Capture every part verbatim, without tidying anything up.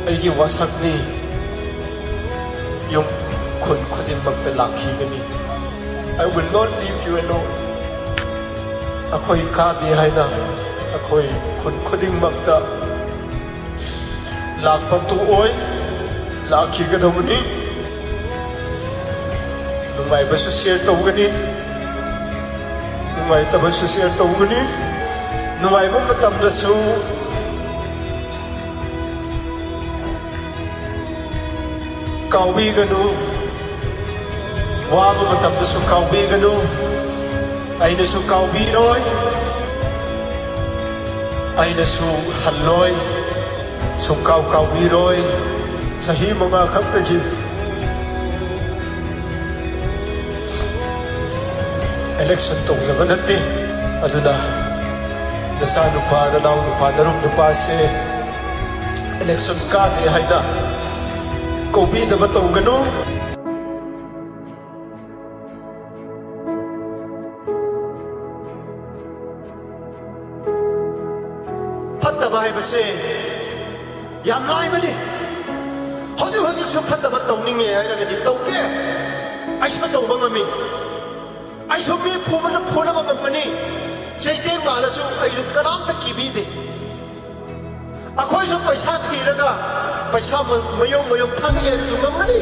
ꯑꯩꯒꯤ ꯋꯥꯁꯛꯅꯤ꯫ ꯌꯨꯝ ꯈꯨꯟ ꯈꯨꯗꯤꯡꯃꯛꯇ ꯂꯥꯛꯈꯤꯒꯅꯤ꯫ I will not leave you alone. ꯑꯩꯈꯣꯏ ꯀꯥꯗꯦ ꯍꯥꯏꯅ ꯑꯩꯈꯣꯏ ꯈꯨꯟ ꯈꯨꯗꯤꯡꯃꯛꯇ ꯂꯥꯛꯄ ꯇꯣꯛꯑꯣꯏ, ꯂꯥꯛꯈꯤꯒꯗꯕꯅꯤ꯫ ꯅꯨꯡꯉꯥꯏꯕꯁꯨ ꯁꯤꯌꯔ ꯇꯧꯒꯅꯤ, ꯅꯨꯡꯉꯥꯏꯇꯕꯁꯨ ꯁꯤꯌꯔ ꯇꯧꯒꯅꯤ꯫ ꯅꯨꯡꯉꯥꯏꯕ ꯃꯇꯝꯗꯁꯨ ꯀꯥꯎꯕꯤꯒꯅꯨ, ꯋꯥꯕ ꯃꯇꯝꯗꯁꯨ ꯀꯥꯎꯕꯤꯒꯅꯨ꯫ ꯑꯩꯅꯁꯨ ꯀꯥꯎꯕꯤꯔꯣꯏ, ꯑꯩꯅꯁꯨ ꯍꯜꯂꯣꯏ, ꯁꯨꯡꯀꯥꯎ ꯀꯥꯎꯕꯤꯔꯣꯏ꯫ ꯆꯍꯤ ꯃꯉꯥ ꯈꯛꯇꯒꯤ ꯏꯂꯦꯛꯁꯟ ꯇꯧꯖꯕ ꯅꯠꯇꯦ꯫ ꯑꯗꯨꯅ ꯅꯆꯥꯅꯨꯄꯥ, ꯅꯅꯥꯎꯅꯨꯄꯥ, ꯅꯔꯨꯞ ꯅꯨꯄꯥꯁꯦ ꯏꯂꯦꯛꯁꯟ ꯀꯥꯗꯦ ꯍꯥꯏꯅ ꯀꯧꯕꯤꯗꯕ ꯇꯧꯒꯅꯨ꯫ ꯐꯠꯇꯕ ꯍꯥꯏꯕꯁꯦ ꯌꯥꯝ ꯂꯥꯏꯕꯅꯤ꯫ ꯍꯧꯖꯤꯛ ꯍꯧꯖꯤꯛꯁꯨ ꯐꯠꯇꯕ ꯇꯧꯅꯤꯡꯉꯦ ꯍꯥꯏꯔꯒꯗꯤ ꯇꯧꯒꯦ꯫ ꯑꯩꯁꯨ ꯇꯧꯕ ꯉꯝꯃꯤ꯫ ꯑꯩꯁꯨ ꯃꯤ ꯐꯨꯕꯗ ꯐꯨꯅꯕ ꯉꯝꯒꯅꯤ꯫ ꯆꯩꯇꯦꯡ ꯃꯥꯜꯂꯁꯨ ꯑꯩꯁꯨ ꯀꯅꯥꯝꯇ ꯀꯤꯕꯤꯗꯦ꯫ ꯑꯩꯈꯣꯏꯁꯨ ꯄꯩꯁꯥ ꯊꯤꯔꯒ ꯄꯩꯁꯥ ꯃ-, ꯃꯌꯣꯝ ꯃꯌꯣꯝ ꯊꯥꯗꯒꯦ ꯍꯥꯏꯔꯁꯨ ꯉꯝꯒꯅꯤ꯫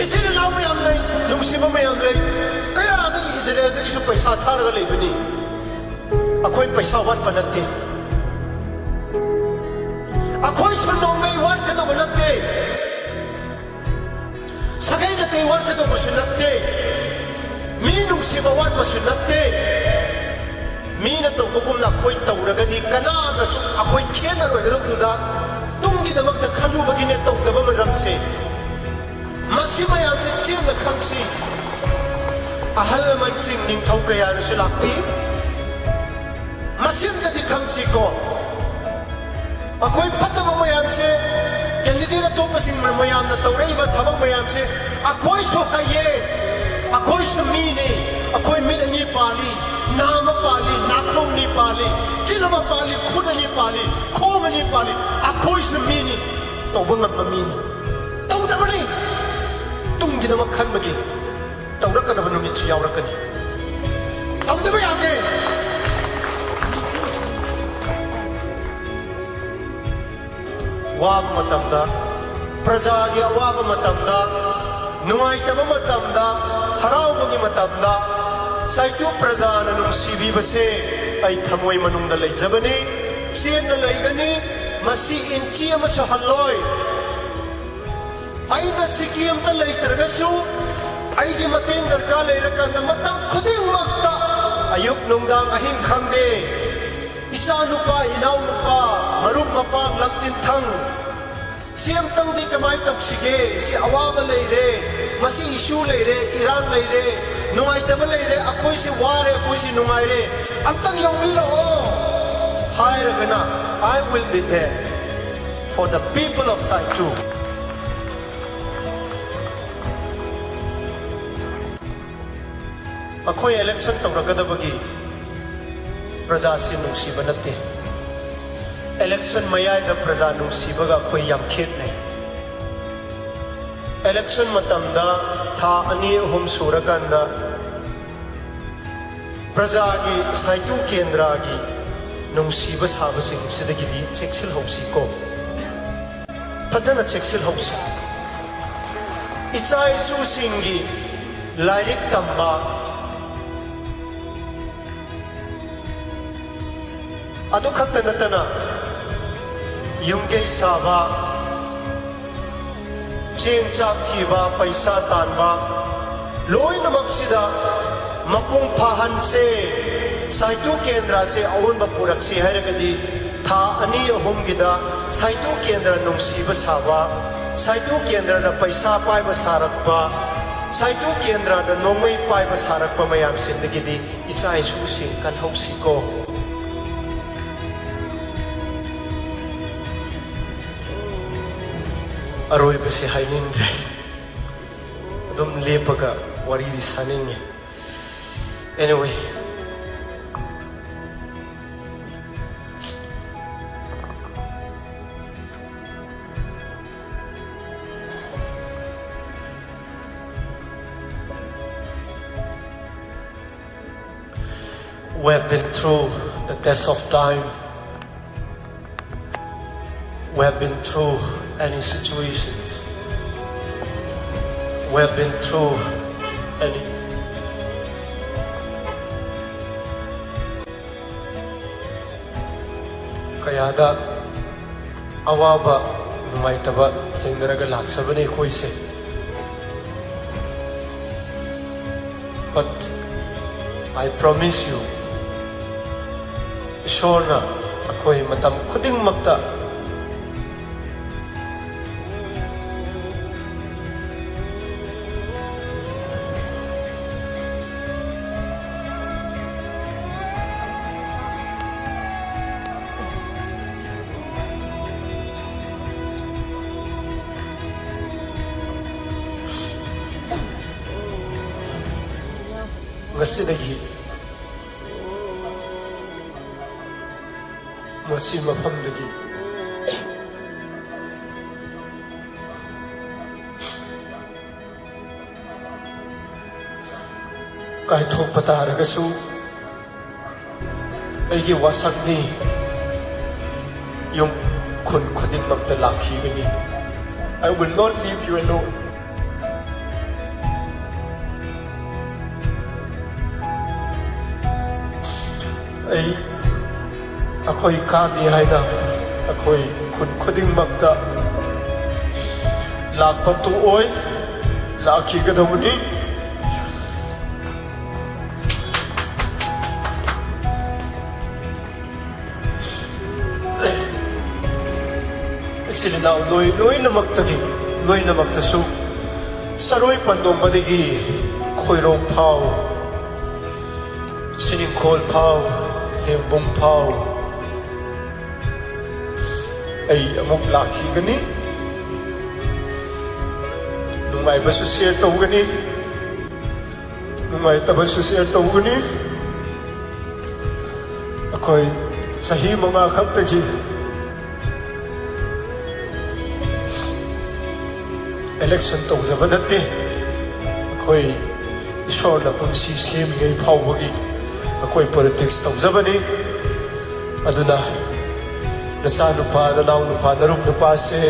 ꯏꯆꯤꯜ ꯏꯅꯥꯎ ꯃꯌꯥꯝ ꯂꯩ, ꯅꯨꯡꯁꯤꯕ ꯃꯌꯥꯝ ꯂꯩ꯫ ꯀꯌꯥꯗꯒꯤ ꯏꯖꯔꯦꯜꯗꯒꯤꯁꯨ ꯄꯩꯁꯥ ꯊꯥꯔꯒ ꯂꯩꯕꯅꯤ꯫ ꯑꯩꯈꯣꯏ ꯄꯩꯁꯥ ꯋꯥꯠꯄ ꯅꯠꯇꯦ꯫ ꯑꯩꯈꯣꯏꯁꯨ ꯅꯣꯡꯃꯩ ꯋꯥꯠꯀꯗꯧꯕ ꯅꯠꯇꯦ꯫ ꯁꯥꯒꯩ ꯅꯥꯇꯩ ꯋꯥꯠꯀꯗꯧꯕꯁꯨ ꯅꯠꯇꯦ꯫ ꯃꯤ ꯅꯨꯡꯁꯤꯕ ꯋꯥꯠꯄꯁꯨ ꯅꯠꯇꯦ꯫ ꯃꯤꯅ ꯇꯧꯕꯒꯨꯝꯅ ꯑꯩꯈꯣꯏ ꯇꯧꯔꯒꯗꯤ ꯀꯅꯥꯅꯁꯨ ꯑꯩꯈꯣꯏ ꯈꯦꯠꯅꯔꯣꯏꯗꯧꯗꯨꯗ ꯇꯨꯡꯒꯤꯗꯃꯛꯇ ꯈꯜꯂꯨꯕꯒꯤꯅꯦ ꯇꯧꯗꯕ ꯃꯔꯝꯁꯦ꯫ ꯃꯁꯤ ꯃꯌꯥꯝꯁꯦ ꯆꯦꯠꯅ ꯈꯪꯁꯤ꯫ ꯑꯍꯜ ꯂꯃꯟꯁꯤꯡ, ꯅꯤꯡꯊꯧ ꯀꯌꯥꯅꯁꯨ ꯂꯥꯛꯄꯤ꯫ ꯃꯁꯤꯝꯇꯗꯤ ꯈꯪꯁꯤꯀꯣ, ꯑꯩꯈꯣꯏ ꯐꯠꯇꯕ ꯃꯌꯥꯝꯁꯦ, ꯀꯦꯟꯗꯤꯗꯦꯠ ꯑꯇꯣꯞꯄꯁꯤꯡ ꯃꯌꯥꯝꯅ ꯇꯧꯔꯛꯏꯕ ꯊꯕꯛ ꯃꯌꯥꯝꯁꯦ ꯑꯩꯈꯣꯏꯁꯨ ꯍꯩꯌꯦ, ꯑꯩꯈꯣꯏꯁꯨ ꯃꯤꯅꯤ꯫ ꯑꯩꯈꯣꯏ ꯃꯤꯠ ꯑꯅꯤ ꯄꯥꯜꯂꯤ, ꯅꯥ ꯑꯃ ꯄꯥꯜꯂꯤ, ꯅꯥꯈꯣꯡ ꯑꯅꯤ ꯄꯥꯜꯂꯤ, ꯆꯤꯜ ꯑꯃ ꯄꯥꯜꯂꯤ, ꯈꯨꯠ ꯑꯅꯤ ꯄꯥꯜꯂꯤ, ꯈꯣꯡ ꯑꯅꯤ ꯄꯥꯜꯂꯤ, ꯑꯩꯈꯣꯏꯁꯨ ꯃꯤꯅꯤ꯫ ꯇꯧꯕ ꯉꯝꯕ ꯃꯤꯅꯤ꯫ ꯇꯧꯗꯕꯅꯤ꯫ ꯇꯨꯡꯒꯤꯗꯃꯛ ꯈꯟꯕꯒꯤ ꯇꯧꯔꯛꯀꯗꯕ ꯅꯨꯃꯤꯠꯁꯨ ꯌꯥꯎꯔꯛꯀꯅꯤ꯫ ꯇꯧꯗꯕ ꯌꯥꯗꯦ꯫ ꯋꯥꯕ ꯃꯇꯝꯗ, ꯄ꯭ꯔꯖꯥꯒꯤ ꯑꯋꯥꯕ ꯃꯇꯝꯗ, ꯅꯨꯡꯉꯥꯏꯇꯕ ꯃꯇꯝꯗ, ꯍꯔꯥꯎꯕꯒꯤ ꯃꯇꯝꯗ ꯁꯥꯏꯇꯨ ꯄ꯭ꯔꯖꯥꯅ ꯅꯨꯡꯁꯤꯕꯤꯕꯁꯦ ꯑꯩ ꯊꯃꯣꯏ ꯃꯅꯨꯡꯗ ꯂꯩꯖꯕꯅꯤ꯫ ꯆꯦꯠꯅ ꯂꯩꯒꯅꯤ꯫ ꯃꯁꯤ ꯏꯟꯆꯤ ꯑꯃꯁꯨ ꯍꯜꯂꯣꯏ꯫ ꯑꯩ ꯉꯁꯤꯒꯤ ꯑꯝꯇ ꯂꯩꯇ꯭ꯔꯒꯁꯨ, ꯑꯩꯒꯤ ꯃꯇꯦꯡ ꯗꯔꯀꯥꯔ ꯂꯩꯔꯀꯥꯟꯗ ꯃꯇꯝ ꯈꯨꯗꯤꯡꯃꯛꯇ, ꯑꯌꯨꯛ, ꯅꯨꯡꯗꯥꯡ, ꯑꯍꯤꯡ ꯈꯪꯗꯦ, ꯏꯆꯥ ꯅꯨꯄꯥ, ꯏꯅꯥꯎ ꯅꯨꯄꯥ, ꯃꯔꯨꯞ ꯃꯄꯥꯡ, ꯂꯝ ꯇꯤꯟꯊꯪ, ꯁꯤ ꯑꯝꯇꯪꯗꯤ ꯀꯃꯥꯏꯅ ꯇꯧꯁꯤꯒꯦ? ꯁꯤ ꯑꯋꯥꯕ ꯂꯩꯔꯦ, ꯃꯁꯤ ꯏꯁꯨ ꯂꯩꯔꯦ, ꯏꯔꯥꯡ ꯂꯩꯔꯦ, ꯅꯨꯡꯉꯥꯏꯇꯕ ꯂꯩꯔꯦ, ꯑꯩꯈꯣꯏꯁꯤ ꯋꯥꯔꯦ, ꯑꯩꯈꯣꯏꯁꯤ ꯅꯨꯡꯉꯥꯏꯔꯦ, ꯑꯝꯇꯪ ꯌꯥꯎꯕꯤꯔꯛꯑꯣ ꯍꯥꯏꯔꯒꯅ, "I will be there for the people of Saitu." ꯑꯩꯈꯣꯏ election ꯇꯧꯔꯛꯀꯗꯕꯒꯤ ꯄ꯭ꯔꯖꯥꯁꯤ ꯅꯨꯡꯁꯤꯕ ꯅꯠꯇꯦ꯫ Election ꯃꯌꯥꯏꯗ ꯄ꯭ꯔꯖꯥ ꯅꯨꯡꯁꯤꯕꯒ ꯑꯩꯈꯣꯏ ꯌꯥꯝ ꯈꯦꯠꯅꯩ꯫ Election ꯃꯇꯝꯗ ꯊꯥ ꯑꯅꯤ ꯑꯍꯨꯝ ꯁꯨꯔꯀꯥꯟꯗ ꯄ꯭ꯔꯖꯥꯒꯤ ꯁꯥꯏꯇꯨ ꯀꯦꯟꯗ꯭ꯔꯒꯤ ꯅꯨꯡꯁꯤꯕ ꯁꯥꯕꯁꯤꯡꯁꯤꯗꯒꯤꯗꯤ ꯆꯦꯛꯁꯤꯜꯍꯧꯁꯤꯀꯣ꯫ ꯐꯖꯅ ꯆꯦꯛꯁꯤꯜꯍꯧꯁꯤ꯫ ꯏꯆꯥ ꯏꯁꯨꯁꯤꯡꯒꯤ ꯂꯥꯏꯔꯤꯛ ꯇꯝꯕ, ꯑꯗꯨ ꯈꯛꯇ ꯅꯠꯇꯅ ꯌꯨꯝ ꯀꯩ ꯁꯥꯕ, ꯆꯦꯡ ꯆꯥꯛ ꯊꯤꯕ, ꯄꯩꯁꯥ ꯇꯥꯟꯕ, ꯂꯣꯏꯅꯃꯛꯁꯤꯗ ꯃꯄꯨꯡ ꯐꯥꯍꯟꯁꯦ꯫ ꯁꯥꯏꯇꯨ ꯀꯦꯟꯗ꯭ꯔꯁꯦ ꯑꯑꯣꯟꯕ ꯄꯨꯔꯛꯁꯤ ꯍꯥꯏꯔꯒꯗꯤ, ꯊꯥ ꯑꯅꯤ ꯑꯍꯨꯝꯒꯤꯗ ꯁꯥꯏꯇꯨ ꯀꯦꯟꯗ꯭ꯔ ꯅꯨꯡꯁꯤꯕ ꯁꯥꯕ, ꯁꯥꯏꯇꯨ ꯀꯦꯟꯗ꯭ꯔꯗ ꯄꯩꯁꯥ ꯄꯥꯏꯕ ꯁꯥꯔꯛꯄ, ꯁꯥꯏꯇꯨ ꯀꯦꯟꯗ꯭ꯔꯗ ꯅꯣꯡꯃꯩ ꯄꯥꯏꯕ ꯁꯥꯔꯛꯄ ꯃꯌꯥꯝꯁꯤꯡꯗꯒꯤꯗꯤ ꯏꯆꯥ ꯏꯁꯨꯁꯤꯡ ꯀꯜꯍꯧꯁꯤꯀꯣ꯫ ꯑꯔꯣꯏꯕꯁꯤ ꯍꯥꯏꯅꯤꯡꯗ꯭ꯔꯦ꯫ ꯑꯗꯨꯝ ꯂꯦꯞꯄꯒ ꯋꯥꯔꯤꯗꯤ ꯁꯥꯅꯤꯡꯉꯤ꯫ Anyway, We have been through the test of time. We have been through any situations. We have been through any ꯀꯌꯥꯗ ꯑꯋꯥꯕ, ꯅꯨꯡꯉꯥꯏꯇꯕ ꯊꯦꯡꯅꯔꯒ ꯂꯥꯛꯆꯕꯅꯤ ꯑꯩꯈꯣꯏꯁꯦ꯫ But I promise you, ꯏꯁꯣꯔꯅ ꯑꯩꯈꯣꯏ ꯃꯇꯝ ꯈꯨꯗꯤꯡꯃꯛꯇ ꯉꯁꯤꯗꯒꯤ ꯃꯁꯤ ꯃꯐꯝꯗꯒꯤ ꯀꯥꯏꯊꯣꯛꯄ ꯇꯥꯔꯒꯁꯨ, ꯑꯩꯒꯤ ꯋꯥꯁꯛꯅꯤ, ꯌꯨꯝ ꯈꯨꯟ ꯈꯨꯗꯤꯡꯃꯛꯇ ꯂꯥꯛꯈꯤꯒꯅꯤ꯫ I will not leave you alone. ꯑꯩ, ꯑꯩꯈꯣꯏ ꯀꯥꯗꯦ ꯍꯥꯏꯅ ꯑꯩꯈꯣꯏ ꯈꯨꯟ ꯈꯨꯗꯤꯡꯃꯛꯇ ꯂꯥꯛꯄ ꯇꯣꯛꯑꯣꯏ, ꯂꯥꯛꯈꯤꯒꯗꯧꯕꯅꯤ꯫ ꯏꯆꯤꯜ ꯏꯅꯥꯎ ꯂꯣꯏ-, ꯂꯣꯏꯅꯃꯛꯇꯒꯤ, ꯂꯣꯏꯅꯃꯛꯇꯁꯨ, ꯆꯔꯣꯏ ꯄꯟꯗꯣꯡꯕꯗꯒꯤ ꯈꯣꯏꯔꯣꯛ ꯐꯥꯎ, ꯆꯤꯅꯤꯡꯈꯣꯜ ꯐꯥꯎ, ꯍꯦꯡꯕꯨꯡ ꯐꯥꯎ ꯑꯩ ꯑꯃꯨꯛ ꯂꯥꯛꯈꯤꯒꯅꯤ꯫ ꯅꯨꯡꯉꯥꯏꯕꯁꯨ share ꯇꯧꯒꯅꯤ, ꯅꯨꯡꯉꯥꯏꯇꯕꯁꯨ share ꯇꯧꯒꯅꯤ꯫ ꯑꯩꯈꯣꯏ ꯆꯍꯤ ꯃꯉꯥ ꯈꯛꯇꯒꯤ election ꯇꯧꯖꯕ ꯅꯠꯇꯦ꯫ ꯑꯩꯈꯣꯏ ꯏꯁꯣꯔꯅ ꯄꯨꯟꯁꯤ ꯁꯦꯝꯃꯤꯉꯩ ꯐꯥꯎꯕꯒꯤ ꯑꯩꯈꯣꯏ ꯄꯣꯂꯤꯇꯤꯛꯁ ꯇꯧꯖꯕꯅꯤ꯫ ꯑꯗꯨꯅ ꯅꯆꯥꯅꯨꯄꯥ, ꯅꯅꯥꯎꯅꯨꯄꯥ, ꯅꯔꯨꯞ ꯅꯨꯄꯥꯁꯦ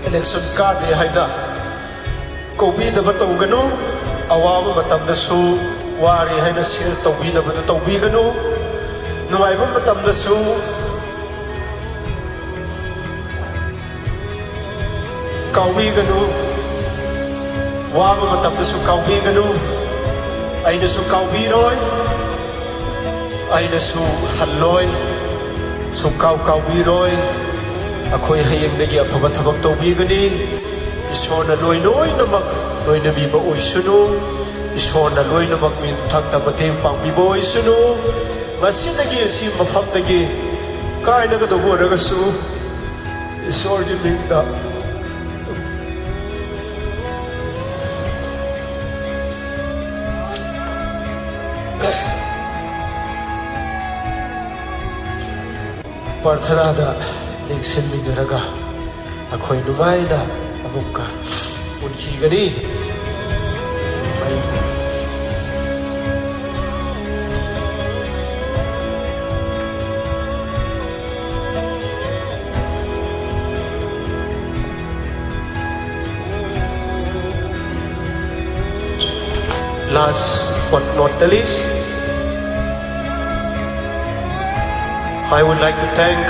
ꯏꯂꯦꯛꯁꯟ ꯀꯥꯗꯦ ꯍꯥꯏꯅ ꯀꯧꯕꯤꯗꯕ ꯇꯧꯒꯅꯨ꯫ ꯑꯋꯥꯕ ꯃꯇꯝꯗꯁꯨ ꯋꯥꯔꯦ ꯍꯥꯏꯅ ꯁꯤꯌꯔ ꯇꯧꯕꯤꯗꯕꯗꯨ ꯇꯧꯕꯤꯒꯅꯨ꯫ ꯅꯨꯡꯉꯥꯏꯕ ꯃꯇꯝꯗꯁꯨ ꯀꯥꯎꯕꯤꯒꯅꯨ꯫ ꯋꯥꯕ ꯃꯇꯝꯗꯁꯨ ꯀꯥꯎꯕꯤꯒꯅꯨ꯫ ꯑꯩꯅꯁꯨ ꯀꯥꯎꯕꯤꯔꯣꯏ꯫ ꯑꯩꯅꯁꯨ ꯍꯜꯂꯣꯏ꯫ ꯁꯨꯡꯀꯥꯎ ꯀꯥꯎꯕꯤꯔꯣꯏ꯫ ꯑꯩꯈꯣꯏ ꯍꯌꯦꯡꯗꯒꯤ ꯑꯐꯕ ꯊꯕꯛ ꯇꯧꯕꯤꯒꯅꯤ꯫ ꯏꯁꯣꯔꯅ ꯂꯣꯏ ꯂꯣꯏꯅꯃꯛ ꯂꯣꯏꯅꯕꯤꯕ ꯑꯣꯏꯁꯅꯨ꯫ ꯏꯁꯣꯔꯅ ꯂꯣꯏꯅꯃꯛ ꯃꯤ ꯊꯛꯇ ꯃꯇꯦꯡ ꯄꯥꯡꯕꯤꯕ ꯑꯣꯏꯁꯅꯨ꯫ ꯉꯁꯤꯗꯒꯤ ꯑꯁꯤ ꯃꯐꯝꯗꯒꯤ ꯀꯥꯏꯅꯒꯗꯧꯕ ꯑꯣꯏꯔꯒꯁꯨ ꯏꯁꯣꯔꯒꯤ ꯃꯤꯡꯗ ꯄ꯭ꯔꯥꯔꯊꯅꯥꯗ ꯂꯦꯡꯁꯤꯟꯃꯤꯟꯅꯔꯒ ꯑꯩꯈꯣꯏ ꯅꯨꯡꯉꯥꯏꯅ ꯑꯃꯨꯛꯀ ꯄꯨꯟꯈꯤꯒꯅꯤ꯫ ꯑꯩ Last but not the least, I would like to thank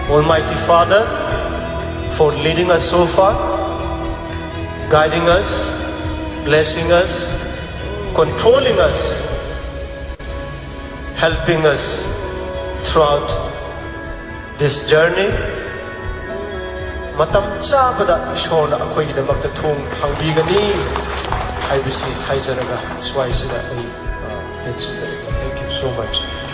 Almighty Father for leading us so far, guiding us, blessing us, controlling us, helping us throughout this journey. ꯃꯇꯝ ꯆꯥꯕꯗ ꯏꯁꯣꯔꯅ ꯑꯩꯈꯣꯏꯒꯤꯗꯃꯛꯇ ꯊꯣꯡ ꯍꯥꯡꯕꯤꯒꯅꯤ ꯍꯥꯏꯕꯁꯤ ꯍꯥꯏꯖꯔꯒ ꯁ꯭ꯋꯥꯏꯁꯤꯗ ꯑꯩ, ꯑ, ꯇꯦꯟꯁꯤꯟꯖꯔꯒꯦ꯫ Thank you so much.